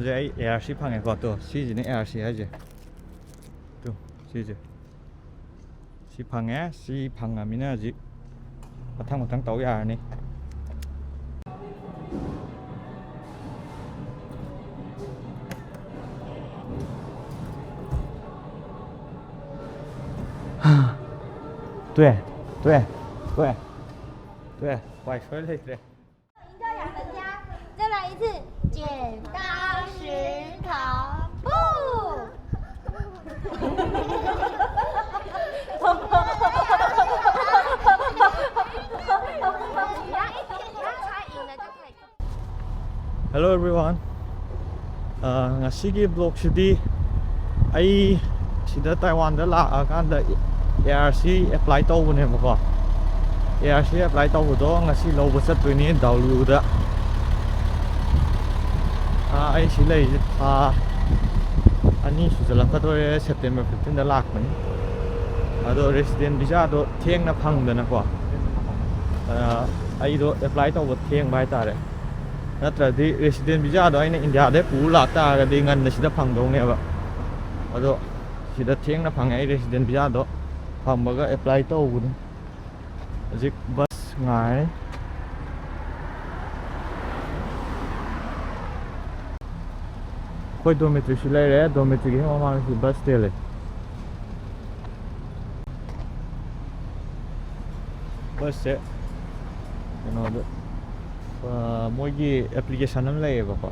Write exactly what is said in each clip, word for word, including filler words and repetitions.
ꯍꯧꯖꯤꯛ ꯑꯩ ꯑꯦ ꯑꯥꯔ ꯁꯤ ꯐꯪꯉꯦꯀꯣ꯫ ꯇꯣ, ꯁꯤꯁꯤꯅ ꯑꯦ ꯑꯥꯔ ꯁꯤ ꯍꯥꯏꯁꯦ꯫ ꯇꯣ, ꯁꯤꯁꯦ꯫ ꯁꯤ ꯐꯪꯉꯦ꯫ ꯁꯤ ꯐꯪꯉꯃꯤꯅ ꯍꯧꯖꯤꯛ ꯃꯊꯪ ꯃꯊꯪ ꯇꯧ ꯌꯥꯔꯅꯤ꯫ ꯇꯣꯛꯑꯦ, ꯇꯣꯛꯑꯦ, ꯇꯣꯛꯑꯦ, ꯇꯣꯛꯑꯦ꯫ ꯎꯄꯥꯏ ꯁꯣꯏ ꯂꯩꯇ꯭ꯔꯦ꯫ 再来一次，剪刀石头布。你要一点，你要猜赢了就可以。 Hello everyone. ꯑ, ꯉꯁꯤꯒꯤ vlogꯁꯤꯗꯤ ꯑꯩ ꯁꯤꯗ ꯇꯥꯏꯋꯥꯟꯗ ꯂꯥꯛꯑꯀꯥꯟꯗ ꯑꯦ ꯑꯥꯔ ꯁꯤ apply ꯇꯧꯕꯅꯦꯕꯀꯣ꯫ ꯑꯦ ꯑꯥꯔ ꯁꯤ apply ꯇꯧꯕꯗꯣ ꯉꯁꯤ ꯂꯧꯕ ꯆꯠꯇꯣꯏꯅꯦ ꯗꯥꯎꯂꯨꯗ꯫ ꯑ, ꯑꯩ ꯁꯤ ꯂꯩꯔꯤꯁꯦ ꯊꯥ ꯑꯅꯤ ꯁꯨꯖꯜꯂꯛꯀꯗꯣꯔꯦ꯫ September fifteenꯗ ꯂꯥꯛꯄꯅꯤ꯫ ꯑꯗꯣ resident visaꯗꯣ ꯊꯦꯡꯅ ꯐꯪꯗꯅꯀꯣ, ꯑ, ꯑꯩꯗꯣ apply ꯇꯧꯕ ꯊꯦꯡꯕ ꯍꯥꯏꯇꯥꯔꯦ꯫ ꯅꯠꯇ꯭ꯔꯗꯤ resident visaꯗꯣ ꯑꯩꯅ ꯏꯟꯗꯤꯌꯥꯗꯩ ꯄꯨꯔ ꯂꯥꯛꯇꯥꯔꯒꯗꯤ ꯉꯟꯅ ꯁꯤꯗ ꯐꯪꯗꯧꯅꯦꯕ꯫ ꯑꯗꯣ ꯁꯤꯗ ꯊꯦꯡꯅ ꯐꯪꯉꯦ꯫ ꯑꯩ resident visaꯗꯣ ꯐꯪꯕꯒ apply ꯇꯧꯕꯅꯤ꯫ ꯍꯧꯖꯤꯛ bus ꯉꯥꯏ꯫ ꯑꯩꯈꯣꯏ dormitoryꯁꯨ ꯂꯩꯔꯦ꯫ Dormitoryꯒꯤ ꯍꯦꯛ ꯃꯃꯥꯡꯗꯁꯨ bus stand ꯂꯩ꯫ Busꯁꯦ ꯀꯩꯅꯣꯗ, ꯑ, ꯃꯣꯏꯒꯤ application ꯑꯃ ꯂꯩꯌꯦꯕꯀꯣ,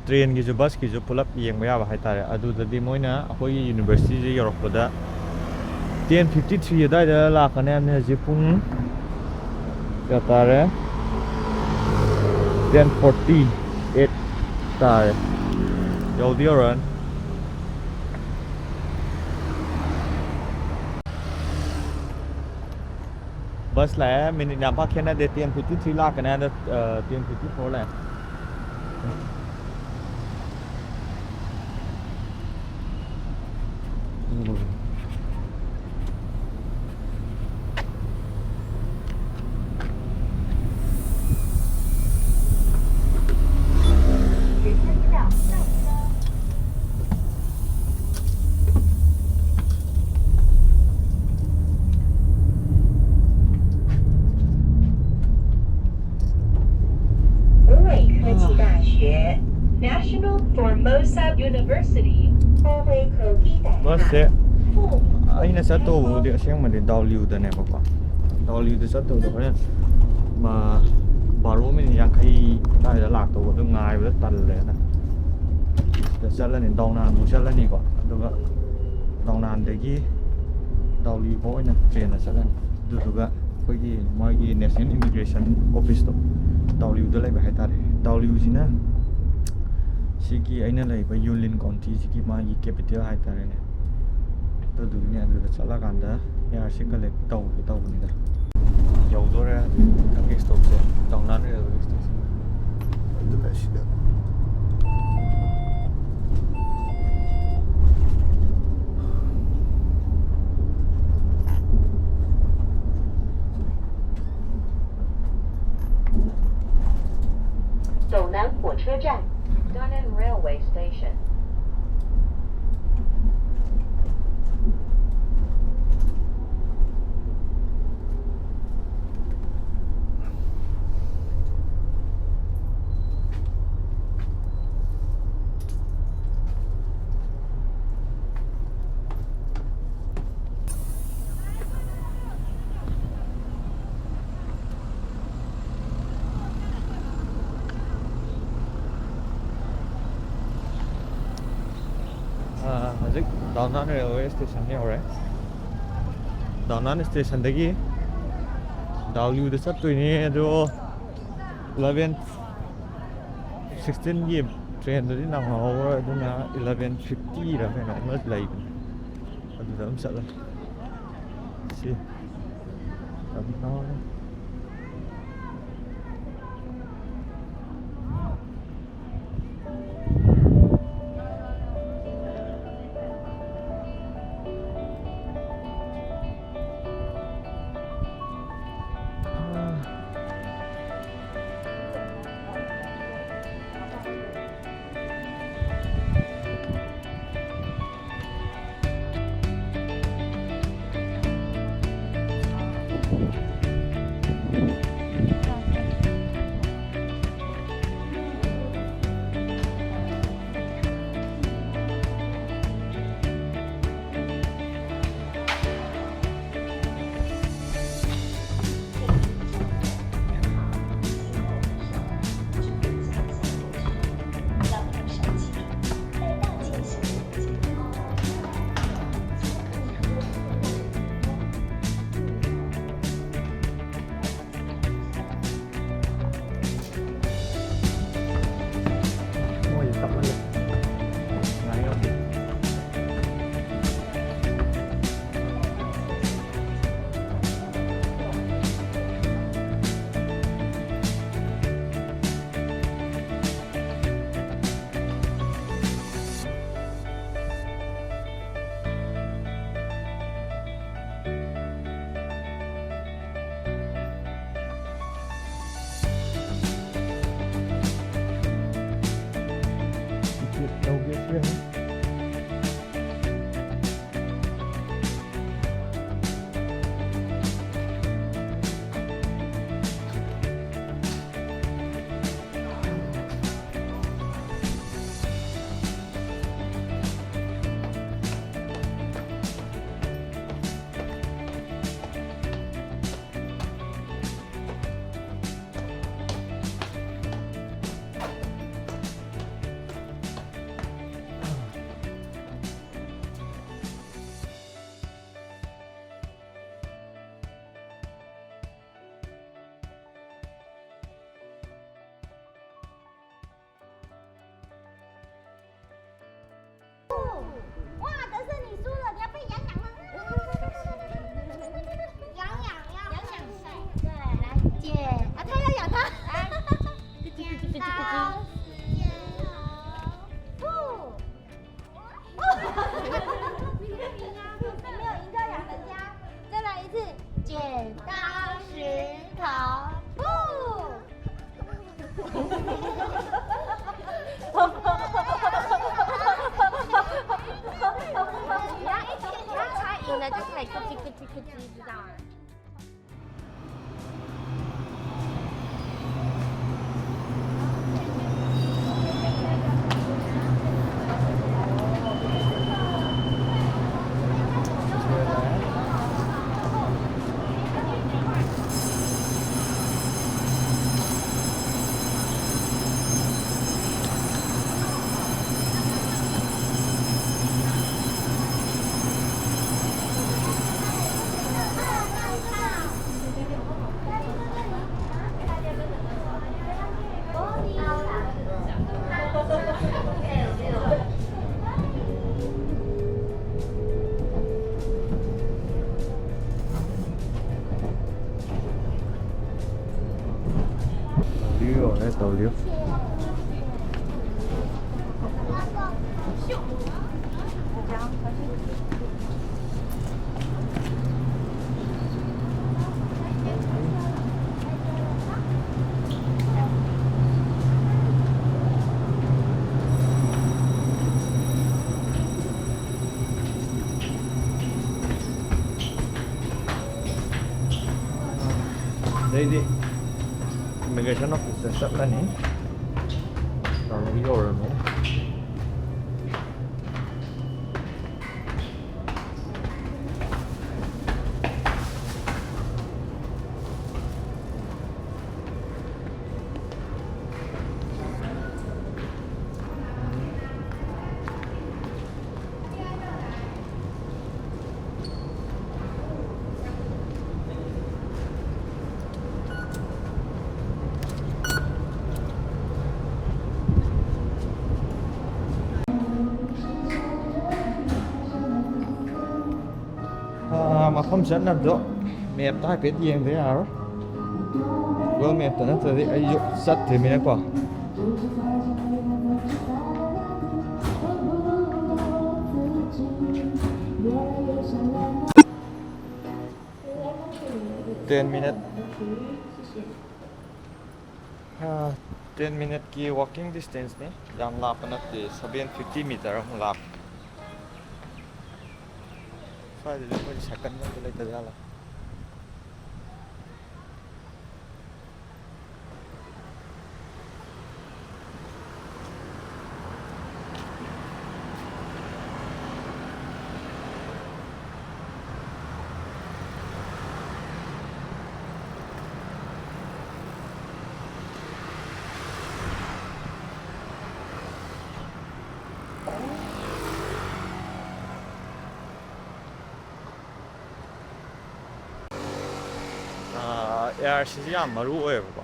trainꯒꯤꯁꯨ busꯀꯤꯁꯨ ꯄꯨꯂꯞ ꯌꯦꯡꯕ ꯌꯥꯕ ꯍꯥꯏꯇꯥꯔꯦ꯫ ꯑꯗꯨꯗꯗꯤ ꯃꯣꯏꯅ ꯑꯩꯈꯣꯏꯒꯤ universityꯁꯦ ꯌꯧꯔꯛꯄꯗ ten fifty three ꯑꯗꯨꯋꯥꯏꯗ ꯂꯥꯛꯀꯅꯤ ꯍꯥꯏꯕꯅꯤ꯫ ꯍꯧꯖꯤꯛ ꯄꯨꯡ ꯀꯌꯥ ꯇꯥꯔꯦ? Ten forty eight ꯇꯥꯔꯦ꯫ ꯌꯧꯗꯤ ꯌꯧꯔꯛꯑꯅꯤ꯫ Bus ꯂꯥꯛꯑꯦ꯫ Minute ꯌꯥꯝ ꯄꯥꯛ ꯈꯦꯠꯅꯗꯦ꯫ Ten fifty three ꯂꯥꯛꯀꯅꯤ ꯍꯥꯏꯅ, ꯑ, ten fifty four ꯂꯥꯛꯑꯦ꯫ Formosa University, Pawekogi ꯕꯁꯁꯦ ꯑꯩꯅ ꯆꯠꯇꯧꯕꯕꯨꯗꯤ ꯑꯁꯦꯡꯕꯗꯤ ꯗꯥꯎꯂꯤꯎꯗꯅꯦꯕꯀꯣ꯫ ꯗꯥꯎꯂꯤꯎꯗ ꯆꯠꯇꯧꯗꯣ ꯍꯣꯔꯦꯟ ꯃ-, ꯕꯥꯔꯣ ꯃꯤꯅꯤꯠ ꯌꯥꯡꯈꯩ ꯑꯗꯨꯋꯥꯏꯗ ꯂꯥꯛꯇꯧꯕ, ꯑꯗꯨ ꯉꯥꯏꯕꯗ ꯇꯜꯂꯦꯅ ꯁꯤꯗ ꯆꯠꯂꯅꯤ, ꯗꯥꯎꯅꯥꯟꯕꯨ ꯆꯠꯂꯅꯤꯀꯣ꯫ ꯑꯗꯨꯒ ꯗꯥꯎꯅꯥꯟꯗꯒꯤ ꯗꯥꯎꯂꯤꯎ ꯐꯥꯎ ꯑꯣꯏꯅ ꯇ꯭ꯔꯦꯟꯗ ꯆꯠꯂꯅꯤ꯫ ꯑꯗꯨꯗꯨꯒ ꯑꯩꯈꯣꯏꯒꯤ ꯃꯣꯏꯒꯤ National Immigration Office ꯇꯣ ꯗꯥꯎꯂꯤꯎꯗ ꯂꯩꯕ ꯍꯥꯏꯇꯥꯔꯦ꯫ ꯗꯥꯎꯂꯤꯎꯁꯤꯅ ꯁꯤꯒꯤ ꯑꯩꯅ ꯂꯩꯕ ꯌꯨꯂꯤꯟ ꯀꯥꯎꯟꯇꯤꯁꯤꯒꯤ ꯃꯥꯒꯤ capital ꯍꯥꯏꯇꯥꯔꯦꯅꯦ꯫ ꯑꯗꯨꯗꯨꯒꯤꯅꯦ, ꯑꯗꯨꯗ ꯆꯠꯂꯀꯥꯟꯗ ARC collect ꯇꯧꯒꯦ ꯇꯧꯕꯅꯤꯗ꯫ ꯌꯧꯗꯣꯔꯦ, ꯃꯊꯪꯒꯤ stop ꯁꯦ ꯗꯥꯎꯅꯥꯟ railway station꯫ ꯑꯗꯨꯅ ꯁꯤꯗ꯫ 斗南火车站，Danan Railway Station。 ꯑꯥ, ꯍꯧꯖꯤꯛ ꯗꯥꯎꯅꯥꯟ railway station ꯌꯧꯔꯦ꯫ ꯗꯥꯎꯅꯥꯟ stationꯗꯒꯤ ꯗꯥꯎꯂꯤꯎꯗ ꯆꯠꯇꯣꯏꯅꯦ, ꯑꯗꯣ eleven sixteenꯒꯤ trainꯗꯨꯗꯤ ꯅꯪꯍꯧꯔꯣꯏ, ꯑꯗꯨꯅ eleven fiftyꯔ ꯀꯩꯅꯣ ꯑꯃ ꯂꯩꯕꯅꯦ, ꯑꯗꯨꯗ ꯑꯗꯨꯝ ꯆꯠꯂꯅꯤ꯫ ꯁꯤ ꯌꯥꯝ ꯅꯥꯜꯂꯦ꯫ ꯇꯧꯒꯦꯁꯨ ꯌꯥꯏ꯫ 와，德胜，你输了，你要被痒痒了。痒痒，要痒痒，对，来，剪。啊，他要咬他。来，剪刀石头布。没有赢就要咬人家。再来一次，剪刀石头布。你要一起，你要猜赢了就可以咯吱咯吱咯吱，知道吗？ꯇꯧꯕꯤꯌꯨ, organize ꯇꯧꯕꯤꯌꯨ꯫ ꯑꯩꯗꯤ ꯏꯃꯤꯒ꯭ꯔꯦꯁꯟ ꯑꯣꯐꯤꯁꯇ ꯆꯠꯂꯅꯤ꯫ ꯇꯧꯔꯒ ꯌꯧꯔꯅꯤ꯫ ꯑꯥ, ꯃꯐꯝ ꯆꯠꯅꯕꯗꯣ ꯃꯦꯞꯇ ꯍꯥꯏꯐꯦꯠ ꯌꯦꯡꯗ ꯌꯥꯔꯣꯏ꯫ ꯒꯨꯒꯜ ꯃꯦꯞꯇ ꯅꯠꯇ꯭ꯔꯗꯤ ꯑꯩꯁꯨ ꯆꯠꯇ꯭ꯔꯤꯕꯅꯤꯅꯀꯣ꯫ Ten minute. ꯑꯥ, ten minuteꯀꯤ walking distanceꯅꯤ꯫ ꯌꯥꯝ ꯂꯥꯞꯄ ꯅꯠꯇꯦ, seven fifty meter ꯑꯃꯨꯛ ꯂꯥꯞꯄꯦ꯫ ꯁ꯭ꯋꯥꯏꯗꯗꯤ ꯑꯩꯈꯣꯏ ꯁꯥꯏꯀꯜꯒ ꯑꯝꯇ ꯂꯩꯇꯖꯥꯠꯂꯥ? ꯑꯥ, ꯑꯦ ꯑꯥꯔ ꯁꯤꯁꯦ ꯌꯥꯝ ꯃꯔꯨ ꯑꯣꯏꯌꯦꯕꯀꯣ꯫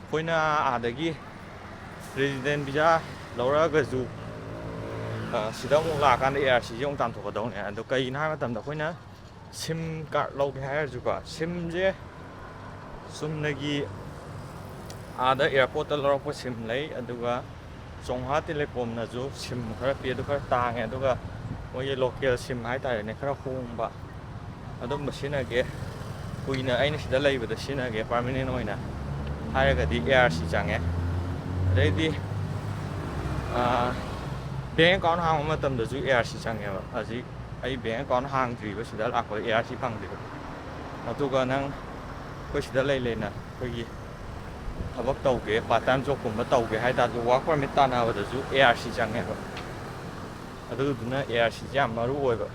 ꯑꯩꯈꯣꯏꯅ ꯑꯥꯗꯒꯤ resident visa ꯂꯧꯔꯛꯑꯒꯁꯨ, ꯑꯥ, ꯁꯤꯗ ꯑꯃꯨꯛ ꯂꯥꯛꯑꯀꯥꯟꯗ ꯑꯦ ꯑꯥꯔ ꯁꯤꯁꯦ ꯑꯃꯨꯛ ꯇꯥꯟꯊꯣꯛꯀꯗꯧꯅꯦ꯫ ꯑꯗꯣ ꯀꯩꯒꯤꯅꯣ ꯍꯥꯏꯕ ꯃꯇꯝꯗ, ꯑꯩꯈꯣꯏꯅ sim card ꯂꯧꯒꯦ ꯍꯥꯏꯔꯁꯨꯀꯣ, simꯁꯦ ꯆꯨꯝꯅꯒꯤ ꯑꯥꯗ airportꯇ ꯂꯧꯔꯛꯄ sim ꯂꯩ, ꯑꯗꯨꯒ ꯆꯣꯡꯍꯥ ꯇꯦꯂꯦꯀꯣꯝꯅꯁꯨ sim ꯈꯔ ꯄꯤ, ꯑꯗꯨ ꯈꯔ ꯇꯥꯡꯉꯦ, ꯑꯗꯨꯒ ꯃꯣꯏꯒꯤ local sim ꯍꯥꯏꯇꯥꯔꯦꯅꯦ, ꯈꯔ ꯍꯣꯡꯕ, ꯑꯗꯨꯝꯕ ꯁꯤꯖꯤꯟꯅꯒꯦ, ꯀꯨꯏꯅ ꯑꯩꯅ ꯁꯤꯗ ꯂꯩꯕꯗ ꯁꯤꯖꯤꯟꯅꯒꯦ, permanent ꯑꯣꯏꯅ ꯍꯥꯏꯔꯒꯗꯤ ꯑꯦ ꯑꯥꯔ ꯁꯤ ꯆꯪꯉꯦ꯫ ꯑꯗꯩꯗꯤ, ꯑꯥ, bank account ꯍꯥꯡꯕ ꯃꯇꯝꯗꯁꯨ ꯑꯦ ꯑꯥꯔ ꯁꯤ ꯆꯪꯉꯦꯕ꯫ ꯍꯧꯖꯤꯛ ꯑꯩ bank account ꯍꯥꯡꯗ꯭ꯔꯤꯕ, ꯁꯤꯗ ꯂꯥꯛꯄꯗ ꯑꯦ ꯑꯥꯔ ꯁꯤ ꯐꯪꯗ꯭ꯔꯤꯕ꯫ ꯑꯗꯨꯒ ꯅꯪ ꯑꯩꯈꯣꯏ ꯁꯤꯗ ꯂꯩ ꯂꯩꯅ ꯑꯩꯈꯣꯏꯒꯤ ꯊꯕꯛ ꯇꯧꯒꯦ, ꯄꯥꯔꯠ ꯇꯥꯏꯝ ꯖꯣꯕꯀꯨꯝꯕ ꯇꯧꯒꯦ ꯍꯥꯏ ꯇꯥꯔꯁꯨ, ꯋꯥꯔꯛ ꯄꯔꯃꯤꯠ ꯇꯥꯟꯅꯕꯗꯁꯨ ꯑꯦ ꯑꯥꯔ ꯁꯤ ꯆꯪꯉꯦꯕ꯫ ꯑꯗꯨꯗꯨꯅ ꯑꯦ ꯑꯥꯔ ꯁꯤꯁꯦ ꯌꯥꯝ ꯃꯔꯨ ꯑꯣꯏꯕ꯫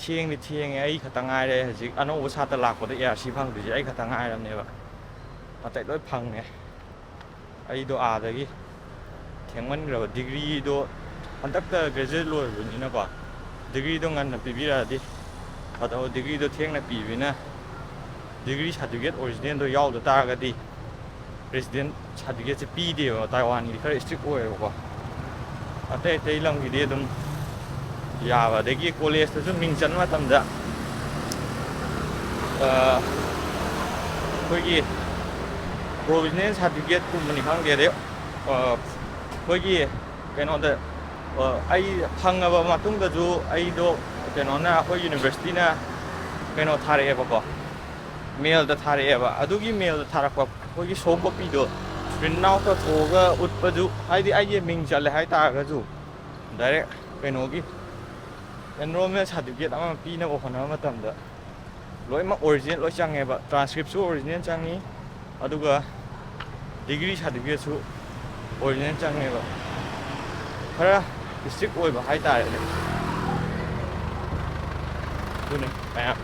ꯊꯦꯡꯗꯤ ꯊꯦꯡꯉꯦ꯫ ꯑꯩ ꯈꯛꯇ ꯉꯥꯏꯔꯦ ꯍꯧꯖꯤꯛ ꯑꯅꯧꯕ ꯁꯥꯇ꯭ꯔ ꯂꯥꯛꯄꯗ ꯑꯦ ꯑꯥꯔ ꯁꯤ ꯐꯪꯗꯣꯏꯁꯦ꯫ ꯑꯩ ꯈꯛꯇ ꯉꯥꯏꯔꯕꯅꯦꯕ꯫ ꯑꯇꯩ ꯂꯣꯏ ꯐꯪꯉꯦ꯫ ꯑꯩꯗꯣ ꯑꯥꯗꯒꯤ ꯊꯦꯡꯃꯟꯈ꯭ꯔꯕ꯫ ꯗꯤꯒ꯭ꯔꯤꯗꯣ ꯍꯟꯗꯛꯇ ꯒ꯭ꯔꯦꯖꯨꯑꯦꯠ ꯂꯣꯏꯕꯅꯤꯅꯀꯣ, ꯗꯤꯒ꯭ꯔꯤꯗꯣ ꯉꯟꯅ ꯄꯤꯕꯤꯔꯛꯑꯗꯤ꯫ ꯑꯗꯣ ꯗꯤꯒ꯭ꯔꯤꯗꯣ ꯊꯦꯡꯅ ꯄꯤꯕꯅꯤꯅ, ꯗꯤꯒ꯭ꯔꯤ ꯁꯥꯔꯇꯤꯐꯤꯀꯦꯠ ꯑꯣꯔꯤꯖꯤꯅꯦꯜꯗꯣ ꯌꯥꯎꯗ ꯇꯥꯔꯒꯗꯤ ꯔꯦꯁꯤꯗꯦꯟ ꯁꯥꯔꯇꯤꯐꯤꯀꯦꯠꯁꯦ ꯄꯤꯗꯦꯕ꯫ ꯇꯥꯏꯋꯥꯟꯒꯤꯗꯤ ꯈꯔ ꯏꯁꯇ꯭ꯔꯤꯛ ꯑꯣꯏꯌꯦꯕꯀꯣ꯫ ꯑꯇꯩ ꯑꯇꯩ ꯂꯝꯒꯤꯗꯤ ꯑꯗꯨꯝ ꯌꯥꯕ꯫ ꯑꯗꯒꯤ ꯀꯣꯂꯦꯖꯇꯁꯨ ꯃꯤꯡ ꯆꯟꯕ ꯃꯇꯝꯗ, ꯑ, ꯑꯩꯈꯣꯏꯒꯤ ꯄ꯭ꯔꯣꯕꯤꯖꯅꯦꯜ ꯁꯥꯔꯇꯤꯐꯤꯀꯦꯠꯀꯨꯝꯕꯅꯤ ꯈꯪꯗꯦ, ꯑꯗꯩ, ꯑ, ꯑꯩꯈꯣꯏꯒꯤ ꯀꯩꯅꯣꯗ, ꯑ, ꯑꯩ ꯐꯪꯉꯕ ꯃꯇꯨꯡꯗꯁꯨ ꯑꯩꯗꯣ ꯀꯩꯅꯣꯅ, ꯑꯩꯈꯣꯏ ꯌꯨꯅꯤꯚꯔꯁꯤꯇꯤꯅ ꯀꯩꯅꯣ ꯊꯥꯔꯛꯑꯦꯕꯀꯣ, ꯃꯦꯜꯗ ꯊꯥꯔꯛꯑꯦꯕ꯫ ꯑꯗꯨꯒꯤ ꯃꯦꯜꯗ ꯊꯥꯔꯛꯄ ꯑꯩꯈꯣꯏꯒꯤ ꯁꯣꯐ ꯀꯣꯄꯤꯗꯣ ꯄ꯭ꯔꯤꯟꯠ ꯑꯥꯎꯠ ꯇꯧꯊꯣꯛꯑꯒ ꯎꯠꯄꯁꯨ, ꯍꯥꯏꯗꯤ ꯑꯩꯒꯤ ꯃꯤꯡ ꯆꯜꯂꯦ ꯍꯥꯏ ꯇꯥꯔꯒꯁꯨ, ꯗꯥꯏꯔꯦꯛ ꯀꯩꯅꯣꯒꯤ ꯑꯦꯟꯔꯣꯜꯃꯦꯟ ꯁꯥꯔꯇꯤꯐꯤꯀꯦꯠ ꯑꯃ ꯄꯤꯅꯕ ꯍꯣꯠꯅꯕ ꯃꯇꯝꯗ ꯂꯣꯏꯅꯃꯛ ꯑꯣꯔꯤꯖꯤꯅꯦꯜ ꯂꯣꯏ ꯆꯪꯉꯦꯕ꯫ ꯇ꯭ꯔꯥꯟꯁꯀ꯭ꯔꯤꯞꯁꯨ ꯑꯣꯔꯤꯖꯤꯅꯦꯜ ꯆꯪꯉꯤ, ꯑꯗꯨꯒ ꯗꯤꯒ꯭ꯔꯤ ꯁꯥꯔꯇꯤꯐꯤꯀꯦꯠꯁꯨ ꯑꯣꯔꯤꯖꯤꯅꯦꯜ ꯆꯪꯉꯦꯕ꯫ ꯈꯔ ꯏꯁꯇ꯭ꯔꯤꯛ ꯑꯣꯏꯕ ꯍꯥꯏꯇꯥꯔꯦꯅꯦ꯫ ꯑꯗꯨꯅꯤ ꯃꯌꯥꯝ꯫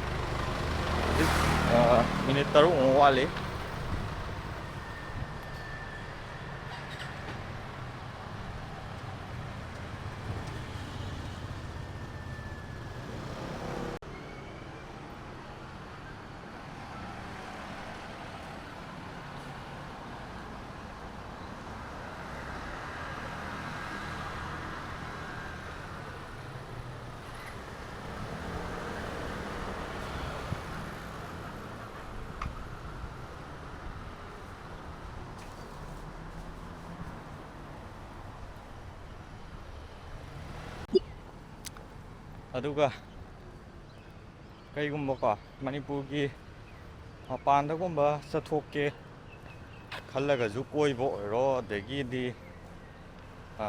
ꯍꯧꯖꯤꯛ, ꯑ, ꯃꯤꯅꯤꯠ ꯇꯔꯨꯛꯃꯨꯛ ꯋꯥꯠꯂꯤ꯫ ꯑꯗꯨꯒ ꯀꯩꯒꯨꯝꯕꯀꯣ, ꯃꯅꯤꯄꯨꯔꯒꯤ ꯃꯄꯥꯟꯗꯒꯨꯝꯕ ꯆꯠꯊꯣꯛꯀꯦ ꯈꯜꯂꯒꯁꯨ, ꯀꯣꯏꯕ ꯑꯣꯏꯔꯣ, ꯑꯗꯒꯤꯗꯤ, ꯑ,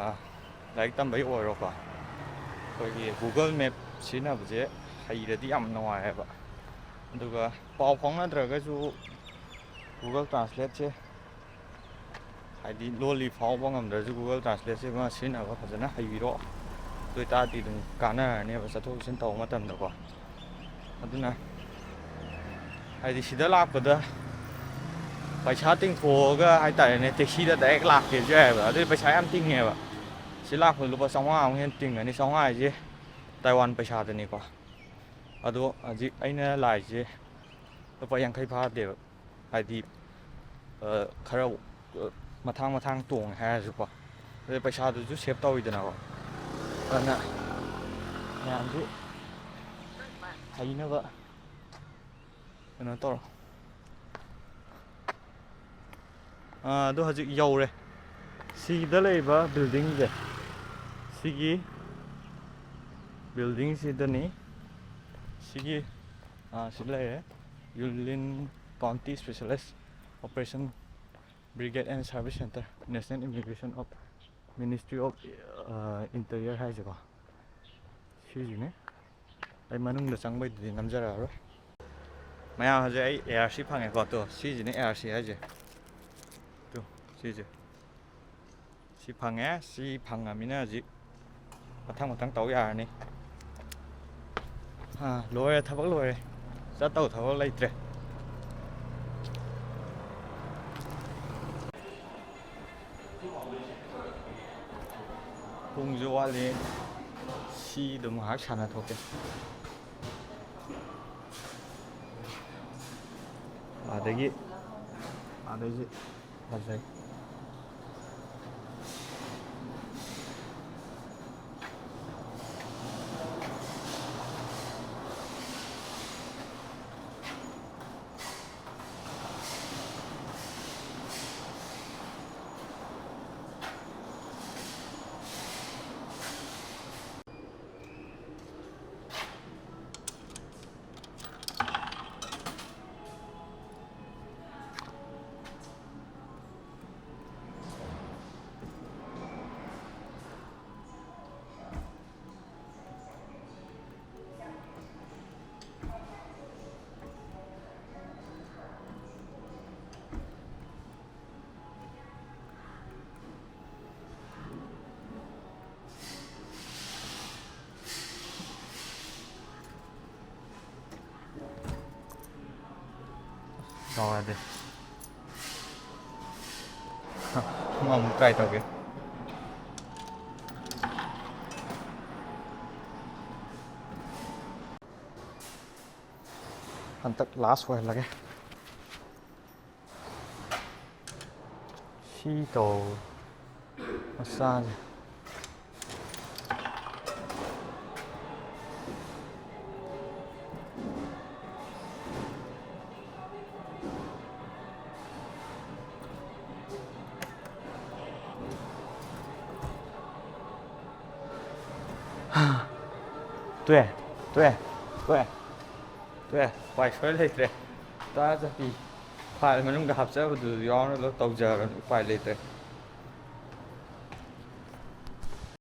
ꯂꯥꯏꯔꯤꯛ ꯇꯝꯕꯩ ꯑꯣꯏꯔꯣꯀꯣ, ꯑꯩꯈꯣꯏꯒꯤ Google Map ꯁꯤꯖꯤꯟꯅꯕꯁꯦ ꯍꯩꯔꯗꯤ ꯌꯥꯝ ꯅꯨꯡꯉꯥꯏꯌꯦꯕ꯫ ꯑꯗꯨꯒ ꯄꯥꯎ ꯐꯥꯎꯅꯗ꯭ꯔꯒꯁꯨ Google Translate-ꯁꯦ, ꯍꯥꯏꯗꯤ ꯂꯣꯜꯂꯤ ꯐꯥꯎꯕ ꯉꯝꯗ꯭ꯔꯁꯨ, Google Translate-ꯁꯦ ꯑꯃ ꯁꯤꯖꯤꯟꯅꯕ ꯐꯖꯅ ꯍꯩꯕꯤꯔꯣ꯫ ꯑꯗꯨ ꯑꯣꯏꯇꯥꯔꯗꯤ ꯑꯗꯨꯝ ꯀꯥꯟꯅꯔꯅꯦꯕ ꯆꯠꯊꯣꯛ ꯆꯠꯁꯤꯟ ꯇꯧꯕ ꯃꯇꯝꯗꯀꯣ꯫ ꯑꯗꯨꯅ ꯍꯥꯏꯗꯤ ꯁꯤꯗ ꯂꯥꯛꯄꯗ ꯄꯩꯁꯥ ꯇꯤꯡꯊꯣꯛꯑꯒ ꯍꯥꯏꯇꯥꯔꯦꯅꯦ, ꯇꯦꯛꯁꯤꯗ direct ꯂꯥꯛꯀꯦꯁꯨ ꯌꯥꯏꯑꯕ꯫ ꯑꯗꯨꯗꯤ ꯄꯩꯁꯥ ꯌꯥꯝ ꯇꯤꯡꯉꯦꯕ꯫ ꯁꯤ ꯂꯥꯛꯄꯗ ꯂꯨꯄꯥ ꯆꯥꯝꯃꯉꯥꯃꯨꯛ ꯍꯦꯟꯅ ꯇꯤꯡꯒꯅꯤ꯫ ꯆꯥꯝꯃꯉꯥ ꯍꯥꯏꯁꯦ ꯇꯥꯏꯋꯥꯟ ꯄꯩꯁꯥꯗꯅꯤꯀꯣ꯫ ꯑꯗꯣ ꯍꯧꯖꯤꯛ ꯑꯩꯅ ꯂꯥꯛꯏꯁꯦ ꯂꯨꯄꯥ ꯌꯥꯡꯈꯩ ꯐꯥꯗꯦꯕ꯫ ꯍꯥꯏꯗꯤ, ꯑ, ꯈꯔ, ꯑ, ꯃꯊꯥꯡ ꯃꯊꯥꯡ ꯇꯣꯡꯉꯦ ꯍꯥꯏꯔꯁꯨꯀꯣ꯫ ꯑꯗꯩ ꯄꯩꯁꯥꯗꯨꯁꯨ save ꯇꯧꯋꯤꯗꯅꯀꯣ꯫ ꯑꯗꯨꯅ ꯃꯌꯥꯝꯁꯨ ꯍꯩꯅꯕ ꯀꯩꯅꯣ ꯇꯧꯔꯣ꯫ ꯑꯥ, ꯑꯗꯣ ꯍꯧꯖꯤꯛ ꯌꯧꯔꯦ꯫ ꯁꯤꯗ ꯂꯩꯔꯤꯕ building-ꯁꯦ, ꯁꯤꯒꯤ building-ꯁꯤꯗꯅꯤ꯫ ꯁꯤꯒꯤ, ꯑꯥ, ꯁꯤꯗ ꯂꯩꯔꯦ, Yunlin County Specialized Operation Brigade and Service Center, National Immigration of Ministry of, ah, Interior ꯍꯥꯏꯁꯦꯀꯣ꯫ ꯁꯤꯁꯤꯅꯦ꯫ ꯑꯩ ꯃꯅꯨꯡꯗ ꯆꯪꯕꯩꯗꯨꯗꯤ ꯅꯝꯖꯔꯛꯑꯔꯣꯏ꯫ ꯃꯌꯥꯝ, ꯍꯧꯖꯤꯛ ꯑꯩ ARC ꯐꯪꯉꯦꯀꯣ꯫ ꯇꯣ, ꯁꯤꯁꯤꯅꯦ ARC ꯍꯥꯏꯁꯦ꯫ ꯇꯣ, ꯁꯤꯁꯦ꯫ ꯁꯤ ꯐꯪꯉꯦ꯫ ꯁꯤ ꯐꯪꯉꯃꯤꯅ ꯍꯧꯖꯤꯛ ꯃꯊꯪ ꯃꯊꯪ ꯇꯧ ꯌꯥꯔꯅꯤ꯫ ꯑꯥ, ꯂꯣꯏꯔꯦ, ꯊꯕꯛ ꯂꯣꯏꯔꯦ꯫ ꯆꯠꯇꯧ ꯊꯕꯛ ꯂꯩꯇ꯭ꯔꯦ꯫ ꯄꯨꯡꯁꯨ ꯋꯥꯠꯂꯤ꯫ ꯁꯤꯗ ꯉꯥꯏꯍꯥꯛ ꯁꯥꯟꯅꯊꯣꯛꯀꯦ꯫ ꯑꯗꯒꯤ, ꯑꯗꯩꯁꯤ ꯐꯖꯩ꯫ ꯌꯥꯗꯦ꯫ ꯑꯃꯃꯨꯛ try ꯇꯧꯒꯦ꯫ ꯍꯟꯗꯛ last ꯑꯣꯏꯍꯜꯂꯒꯦ꯫ ꯁꯤ ꯇꯧ꯫ ꯃꯆꯥꯁꯦ꯫ ꯇꯣꯛꯑꯦ, ꯇꯣꯛꯑꯦ, ꯇꯣꯛꯑꯦ, ꯇꯣꯛꯑꯦ꯫ ꯎꯄꯥꯏ ꯁꯣꯏ ꯂꯩꯇ꯭ꯔꯦ꯫ ꯇꯔꯥ ꯆꯠꯄꯤ file ꯃꯅꯨꯡꯗ ꯍꯥꯞꯆꯕꯗꯨ ꯌꯥꯎꯅ ꯂꯣꯏ ꯇꯧꯖꯔꯕꯅꯤ꯫ ꯎꯄꯥꯏ ꯂꯩꯇ꯭ꯔꯦ꯫